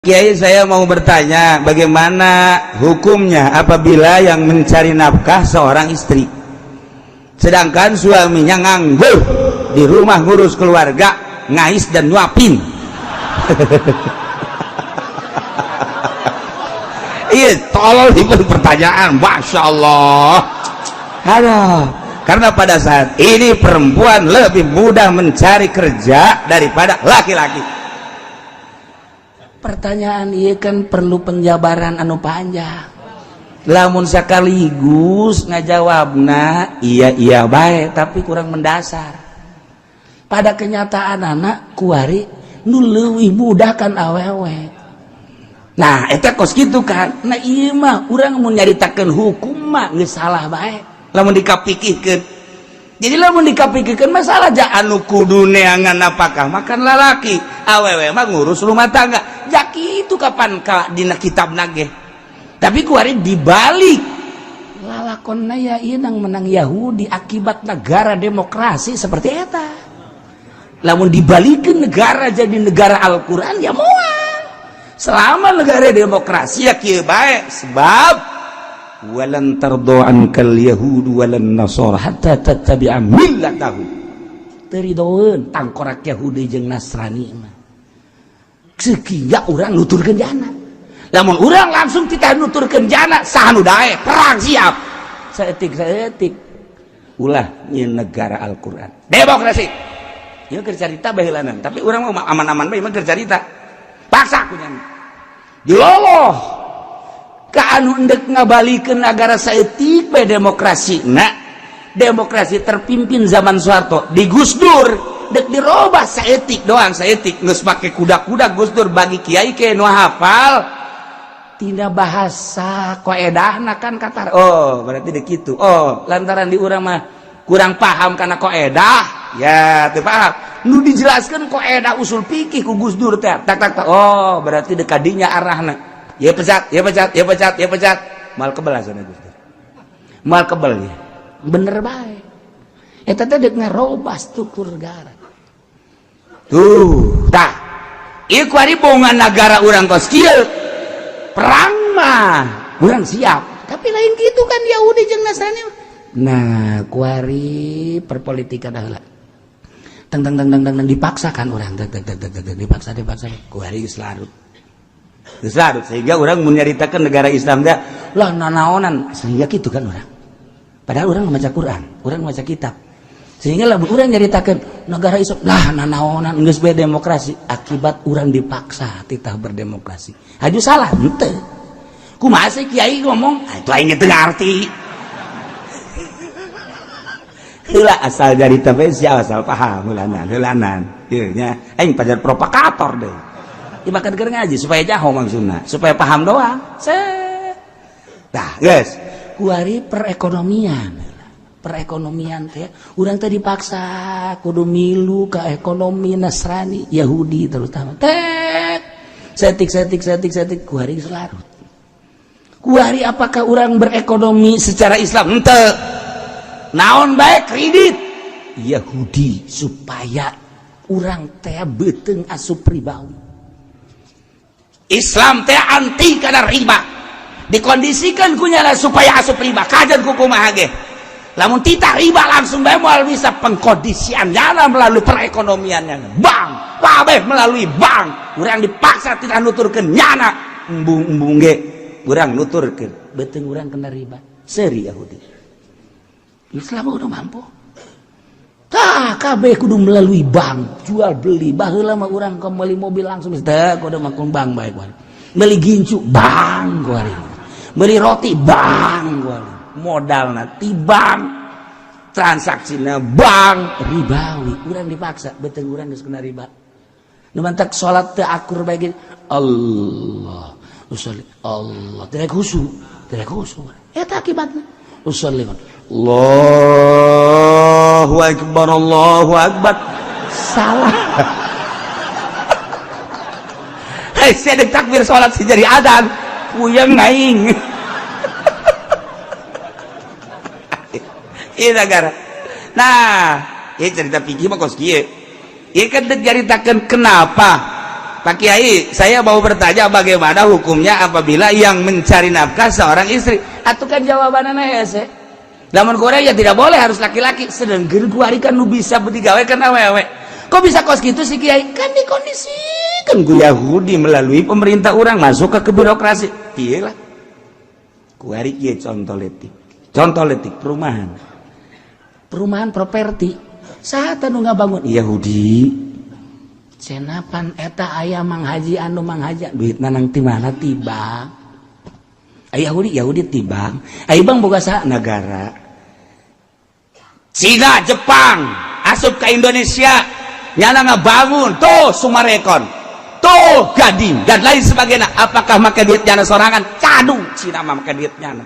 Kiai, saya mau bertanya, bagaimana hukumnya apabila yang mencari nafkah seorang istri, sedangkan suaminya nganggur di rumah ngurus keluarga, ngais dan nyuapin? Iya, tolol itu pertanyaan, masya Allah. Aduh, karena pada saat ini perempuan lebih mudah mencari kerja daripada laki-laki. Pertanyaan iya kan perlu penjabaran anu panjang. Lamun sekaligus ngajawabna iya iya baik, tapi kurang mendasar. Pada kenyataan anak kuari nu leuwih mudah kan awewe. Nah, eta kos kitu kan. Nah, ieu mah urang mun nyaritakeun hukum mah geus salah bae lamun dikapikirkeun. Jadi lamun dikapikirkeun masalah ja anu kudu neangan apakah makan lalaki, awewe mah ngurus rumah tangga. Ja kitu kapan ka dina kitab nage. Tapi kuari dibalik lalakonna ya ieu nang menang Yahudi akibat negara demokrasi seperti eta. Lamun dibalikin negara jadi negara Al-Quran ya moal. Selama negara demokrasi ya kieu bae, sebab walan tardo ankal yahud walan nasara hatta tattabi'a millatahum. Teu ridoeun tangkorak Yahudi jeung Nasrani mah. Sekiga urang nuturkeun jana. Lamun urang langsung kita nuturkeun jana, saha nu daek perang siap. Saeutik saeutik ulah nyeun negara Al-Qur'an demokrasi. Ieu keur carita baheulanan, tapi urang mah aman-aman bae mah keur carita. Paksa ku nya. Diloloh ka anu endek ngabalikeun negara saeutik bae demokrasi. Nah, demokrasi terpimpin zaman Soeharto di Gus Dur dek dirobah saeutik doang, saeutik geus make kuda-kuda Gus Dur. Bagi kiai ke nu hafal tina bahasa koedahna kan katar. Oh, berarti dek kitu. Oh, lantaran di urang mah kurang paham karena koedah ya teu paham nu dijelaskan koedah usul fikih ku Gus Dur teh tak tak tak. Oh, berarti dek kadinya arahna. Ya pecat, ya pecat, ya pecat, ya pecat, mal kebel asana Gus Dur, mal kebel ya. Bener bae eta teh dek ngarobah struktur negara. Tuh tah, ieu kuari bongan negara urang kos kieu, perang mah urang siap. Tapi lain gitu kan Yahudi jeung Nasrani. Nah, kuari perpolitikan heula teng teng teng teng teng dipaksakan urang teng teng teng teng teng dipaksa dipaksa kuari geus larut, geus larut, sehingga urang mun nyaritakeun negara Islam teh lah nanaonan, sehingga gitu kan urang. Padahal urang membaca Quran, urang membaca kitab, sehingga lah urang nyaritakeun negara Islam lah nanaonan geus bae demokrasi akibat urang dipaksa titah berdemokrasi. Haju salah henteu, kumaha sih kiai ngomong? Ah, itu aing teu ngarti. Heula asal jadi tapi sia asal paham heulanan heulanan ieu nya aing pajar provokator deh. Ya makan keur ngaji supaya jaho maksudna, supaya paham doang. Set. Tah, geus. Kuari perekonomian, perekonomian teh urang teh dipaksa kudu milu ke ekonomi Nasrani Yahudi terutama tek setik setik setik setik kuari geus larut. Kuari apakah urang berekonomi secara Islam? Henteu. Naon bae kredit Yahudi supaya urang teh beuteung asup ribawi. Islam teh anti kana riba, dikondisikan kunyala supaya asup riba kajian ku kumaha ge. Lamun titah riba langsung bae moal bisa. Pengkondisian nyana melalui perekonomiannya bank, kabeh melalui bank. Urang dipaksa tidak nuturkeun nyana, embung-embung ge urang nuturkeun. Beuteung urang kena riba. Seuri Yahudi. Islam udah mampu. Tah, kabeh kudu melalui bank, jual beli. Baheula mah urang ke meuli mobil langsung teh kudu makun bank bae kuari. Beli gincu bank kuari. Beli roti bank kuari. Modalna ti bank, transaksina bank. Ribawi, urang dipaksa, beuteung urang geus kena riba. Nu mantak salat teu akur bae ge. Allah, usolli Allah, tidak khusyuk, tidak khusyuk. Eta akibatna. Usolli Allahu akbar, Allahu akbar. Salah. Hei, saya dek takbir salat si jadi adzan puyeng aing. Ieu negara. Nah, ieu cerita fikih mah kos kieu. Ieu kan dek nyaritakeun kenapa Pak Kiai, saya mau bertanya, bagaimana hukumnya apabila yang mencari nafkah seorang istri? Atau kan jawabannya hese. Lamun Korea ya tidak boleh, harus laki-laki. Sedangkan kuari kan nu bisa digawe kan awewe. Kok bisa kos gitu sih, Kiai? Kan dikondisikan ku Yahudi melalui pemerintah orang masuk ke birokrasi. Iya lah. Kuari kieu contoh letik. Contoh letik perumahan. Perumahan properti. Saat anu ngabangun Yahudi. Cenapan eta aya Mang Haji, anu Mang Haji duit nanang ti mana? Ti bank. Aya Yahudi, Yahudi ti bank. Aya bank boga saha? Negara. Cina, Jepang asup ke Indonesia, nyana ngabangun tuh Summarecon, tuh Gading, dan lain sebagainya. Apakah make duit nyana sorangan? Cadu Cina mah make duit nyana.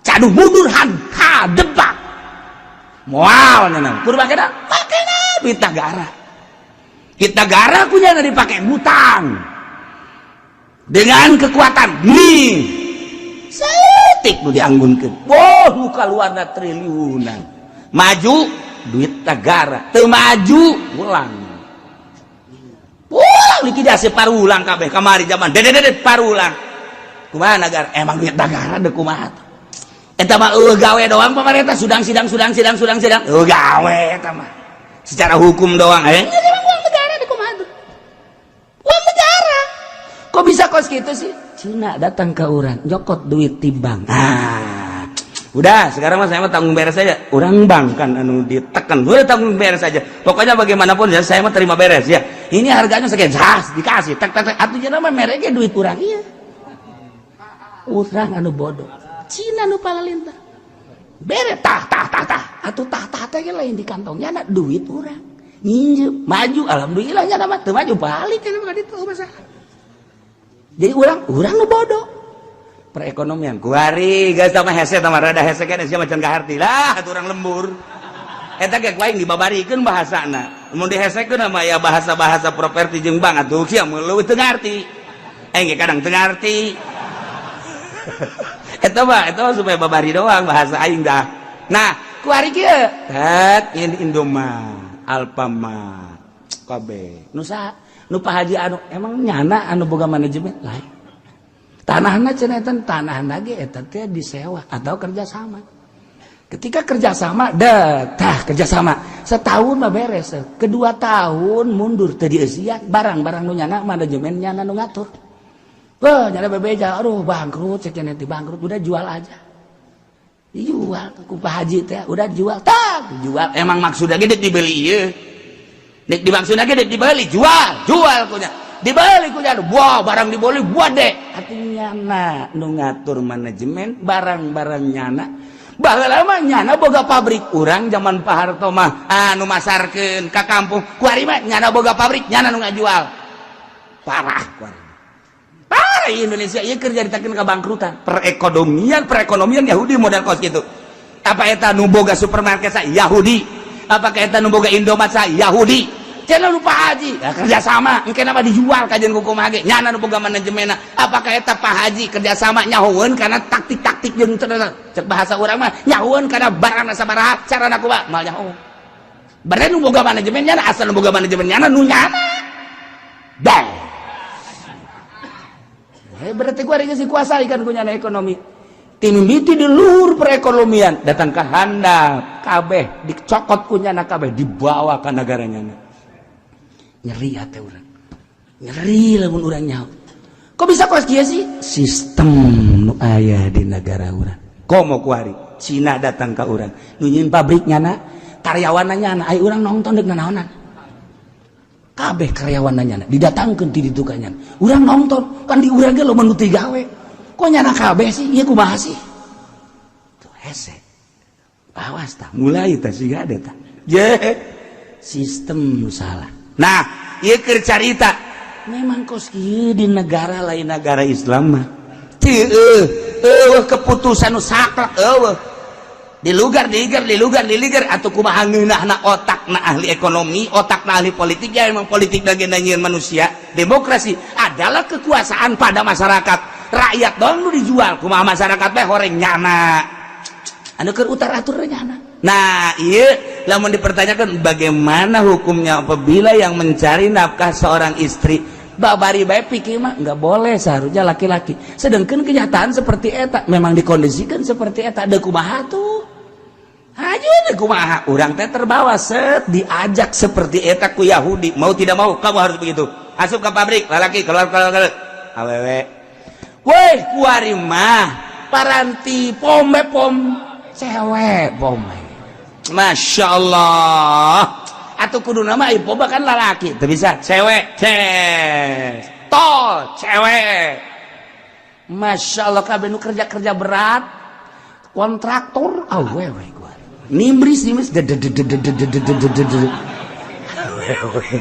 Cadu mundur han ha debak moal nyana kudu make make duit negara. Duit negara punya dipakai ngutang dengan kekuatan nih setik nu dianggunkeun. Wah, nu kaluarna triliunan. Maju duit negara, teu maju ulang pulang likuidasi parulang kabeh. Kamari zaman dede dede parulang. Kumaha negara? Emang duit negara deh, kumaha eta mah? Eueuh gawe doang pemerintah, sidang sidang sidang sidang sidang sidang, eueuh gawe eta mah secara hukum doang. Eh, uang negara di kumaha tuh? Uang negara kok bisa kos gitu sih? Cina datang ke urang, nyokot duit ti bank. Ah, udah, sekarang mah saya mah tanggung beres saja. Orang bank kan anu ditekan, udah tanggung beres saja. Pokoknya bagaimanapun ya saya mah terima beres ya. Ini harganya sekian, sas dikasih tek tek tek. Atuh mah mereknya duit urang. Iya, urang anu bodoh, Cina nu palalintah bere tah tah tah tah. Atuh tah tah teh lain di kantongnya na, duit urang nginjem. Maju alhamdulillah nya, mah teu maju balik kan mah ditu masalah. Jadi urang urang nu bodoh. Perekonomian kuari geus sama hese sama rada hese kan sia macan kaharti lah atuh. Urang lembur eta ge ku aing dibabarikeun bahasana. Mun dihesekeun mah ya bahasa-bahasa properti jeung bank, atuh sia leuwih teu ngarti. Aing ge kadang teu ngarti. Eta mah supaya babari doang bahasa aing dah. Nah, kuari kieu tet ini Indomart, Alfamart kabeh nu saha? Nu Pak Haji. Anu emang nyana anu boga manajemen lain. Tanahna cenah eta, tanahna ge eta teh disewa atau kerjasama. Ketika kerjasama dah tah kerjasama setahun mah beres, kedua tahun mundur, teu dieusian barang-barang nu nyana, manajemen nyana nu ngatur. Wah, nyana bebeja, aduh bangkrut, cek nya bangkrut, udah jual aja. Dijual ku Pak Haji teh, udah jual, tak jual. Emang maksudnya gede dibeli ieu. Dek dimaksudnya gede dibeli, jual, jual kunya. Dibeli kunya, wah barang dibeli buat deh. Artinya nyana nu ngatur manajemen barang-barang nyana. Baheula mah nyana boga pabrik. Urang zaman Pak Harto mah anu masarkeun ka kampung. Kuari mah nyana boga pabrik, nyana nu ngajual. Parah kuari. Parah Indonesia ieu keur caritakeun kebangkrutan. Perekonomian, perekonomian Yahudi modal kos gitu. Apa eta nu boga supermarket sa Yahudi? Apakah eta nu boga Indomaret sa Yahudi? Cenah nu Pak Haji, ya, kerjasama, engke nama dijual kajian kumaha ge. Nyana nu boga manajemenna. Apakah eta Pak Haji kerjasama nyahoeun karena taktik-taktik jeung cek bahasa urang mah nyahoeun karena barang sabaraha, carana kumaha mal nyahoeun. Berarti nu boga manajemen nyana, asal nu boga manajemen nyana nu nyana. Dah. Eh, berarti gua geus dikuasai kan ku nyana ekonomi. Timimiti di luhur perekonomian datang ke handap kabeh dicokot ku nyana, kabeh dibawa ke negaranya. Nyeri hati urang, nyeri lamun urang nyaho kok bisa kos kieu sih sistem nu aya di negara urang. Komo kuari Cina datang ke urang nu nyieun pabrik nyana, karyawan nyana. Ai urang nonton deuk nanaonan? Kabeh karyawan nyana didatangkeun ti ditu ka nyana. Urang nonton kan di urang ge loba nu teu gawe. Kok nyana kabeh sih? Ieu kumaha sih? Tuh hese, awas tah, mulai tah siga ada tah ye sistem nu salah. Nah, ieu keur carita memang kos kieu di negara lain, negara Islam mah teu eueuh keputusan nu saklek, eueuh dilugar diiger, dilugar diliger. Atau kumaha ngeunahna otakna ahli ekonomi, otakna ahli politik? Ya emang politik lagi nyieun manusia. Demokrasi adalah kekuasaan pada masyarakat. Rakyat dong nu dijual. Kumaha masyarakat teh horeng nyana anu keur utar atur nyana. Nah, ieu Lamun dipertanyakan bagaimana hukumnya apabila yang mencari nafkah seorang istri, babari bae pikir mah nggak boleh, seharusnya laki-laki. Sedangkan kenyataan seperti eta, memang dikondisikan seperti eta, ada kumaha tuh? Aja deh, kumaha? Urang teh terbawa set diajak seperti eta ku Yahudi, mau tidak mau kamu harus begitu. Asup ke pabrik laki, keluar keluar keluar awewe. Woi, kuari mah paranti pombe pom cewek pombe. Masya Allah. Atau kudu nama ibu kan lalaki teu bisa, cewek ces tol cewek. Masya Allah, kabeh nu kerja-kerja berat, kontraktor awewe. Gua nimbris nimbris awewe.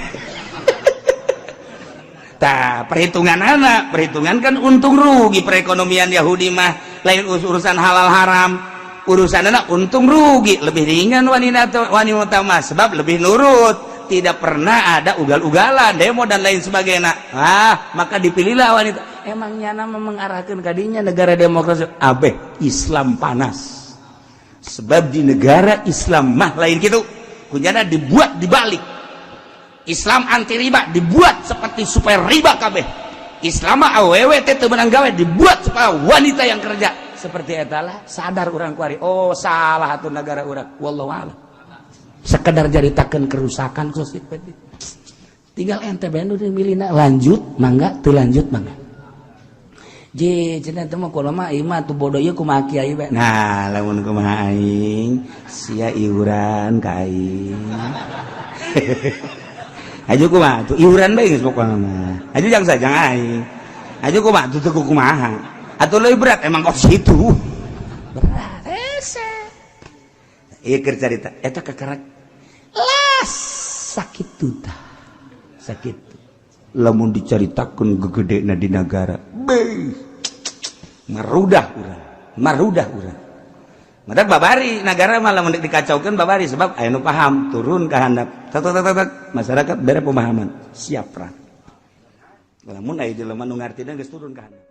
Tah, perhitungan anak, perhitungan kan untung rugi. Perekonomian Yahudi mah lain urusan halal haram, urusan anak untung rugi. Lebih ringan wanita, wanita mah, sebab lebih nurut, tidak pernah ada ugal-ugalan, demo, dan lain sebagainya. Ah, maka dipilihlah wanita. Emang nyana mengarahkan kadinya negara demokrasi abeh Islam panas, sebab di negara Islam mah lain gitu. Kunyana dibuat dibalik. Islam anti riba dibuat seperti supaya riba kabeh. Islam mah awewe teh teu meunang gawe, dibuat supaya wanita yang kerja. Seperti etalah. Sadar urang kuari, oh, salah atuh negara urang. Wallahu a'lam, sekedar jaritakeun kerusakan sosial. Tinggal ente bae nu milihna, lanjut mangga, teu lanjut mangga. Je cenah teh mah kula mah ieu mah tuh bodoh ieu, kumaha kiai bae. Nah, lamun kumaha aing sia iuran ka aing. Aju kumaha tuh iuran bae geus pokona mah. Aju jangan saja aing. Aju kumaha tuh teu kumaha. Atau lebih berat emang kok situ. Berat. Hese. Ieu keur carita eta kakarak las sakit tuh tah. Sakit. Lamun dicaritakeun gegedena di negara. Beuh. Marudah urang, marudah urang. Matak babari negara malah mun dikacaukeun babari, sebab aya nu paham turun ke handap. Tak tak tak tak, masyarakat bere pemahaman, siap perang. Lamun aya jelema nu ngartina geus turun ke handap.